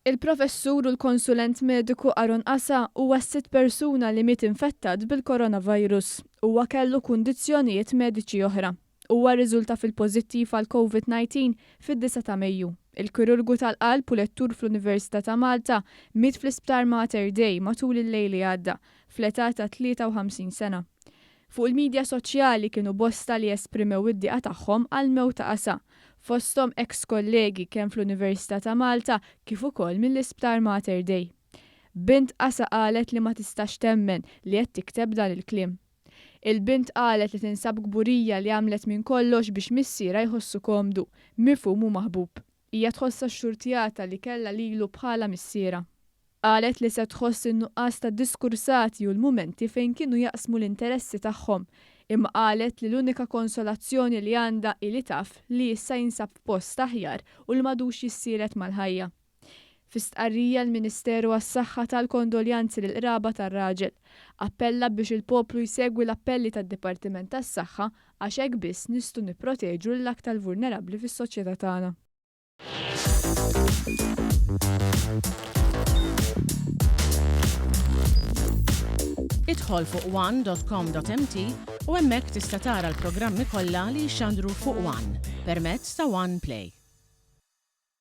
Il-Professur u l-konsulent mediku Aaron Asa huwa s-sitt persuna li miet infettat bil-coronavirus. Huwa kellu kundizzjonijiet mediċi oħra. Huwa rriżulta fil-pożittiv għal Covid-19 fid-disgħa ta' Mejju. Il-kirurgu tal-qalb u lettur fl-Università ta' Malta miet fl-Isptar Mater Dei matul il-lejl li għadda, fl-età ta' 53 sena. Fuq il-midja soċjali kienu bosta li esprimew id-diqa tagħhom għall-mewt ta' Asa, fosthom eks kollegi kemm fl-Università ta' Malta kif ukoll mill-Isptar Mater Dei. Bint Asa qalet li ma tistax temmen li qed tikteb dan il-kliem. Il-bint qalet li tinsab kburija li għamlet minn kollox biex missierha jħossu komdu, mifhum u maħbub. Hija tħossha xxurtjata li kellha lilu bħala missierha. Qalet li se tħoss in-nuqqas ta' diskursati u l-mumenti fejn kienu jaqsmu l-interessi tagħhom, imma qalet li l-unika konsolazzjoni li għandha hi li taf li issa jinsab f'post aħjar u li m'għadux jissielet mal-ħajja. Fi stqarrija l-Ministeru għas-Saħħa ta l-kondoljanzi lill-qraba tar-raġel. Appella biex il-poplu jsegwi l-appelli tad-Dipartiment tas-Saħħa għax hekk biss nistgħu nipproteġu lill-aktar vulnerabbli fis-soċjetà tagħna. Idħol fuq one.com.mt u hemmhekk tista' tara l-programmi kollha li jixxandru fuq One permezz ta' One Play.